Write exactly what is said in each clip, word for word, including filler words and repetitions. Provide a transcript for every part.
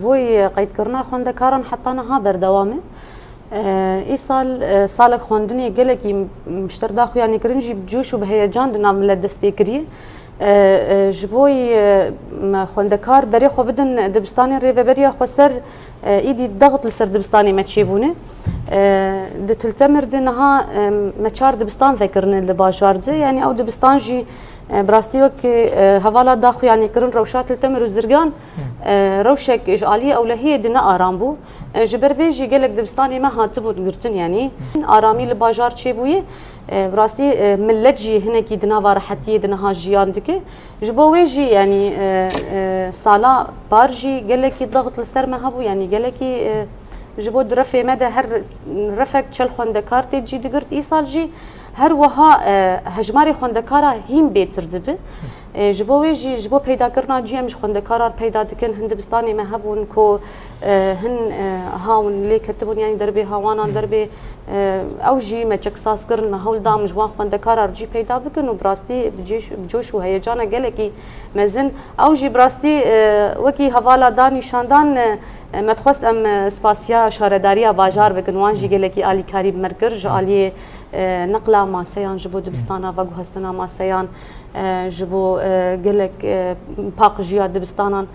Boy qeydkirina xwendekaran heta niha berdewam e. Îsal salek xwendinê gelekî ji ter daxuyanî kirin jî bi coş û bi heyecan di nav milet dest pê kiriye. Ji bo xwendekar berê xwe bidin dibistanên Rêveberiya Xweser, îdî dexit li ser dibistanê me çêbûne. Di Til Temir de niha me çar dibistan vekirine li bajar de. Yanî ew dibistan jî, bi rastî wek hevala daxuyanî kirin rewşa Til Temir û Zirgan, rewşek ji aliyê ewlehiyê de ne aram bû. Ji ber vê jî gelek dibistanê me hatibûn girtin, yanî aramî li bajar çêbûye. Bi rastî, milet jî hinekî di nava rehetiyê de niha jiyan dike. Ji bo wê jî, yanî, sala par jî gelekî dexit li ser me hebû, yanî gelekî, ji bo di refê me de her refek çel xwendekar tê cî digirt. Îsal jî her wiha hejmarê xwendekara hîn bêtir dibe. Ji bo wê jî, ji bo peydakirina cî em ji xwendekaran peyda dikin. Hin dibistanê me hebûn ku hin hawin lê ketibûn, yanî derbê hawanan, derbê, ew jî me çeksaz kirin, me hewl da em ji wan xwendekaran cî peyda bikin û bi rastî bi cêş, bi coş û heyecana gelekî mezin. Ew jî bi rastî, wekî hevala da nîşandan, me dixwest em spasiya şaredariya bajar bikin. Wan jî gelekî alîkarî bi me kir ji aliyê neqla maseyan, ji bo dibistana veguhestina maseyan, ji bo gelek paqijiya dibistanan,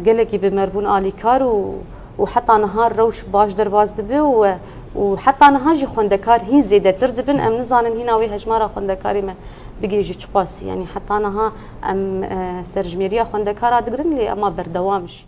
gelekî bi me re bûn alîkar û û heta niha rewş baş derbas dibe û û heta niha jî xwendekar hîn zêdetir dibin. Em nizanin hîna wê hejmara xwendekarê me bigihê ji çiqasî. Yanî heta niha em serjimêriya xwendekara digirin, lê ema berdewam jî.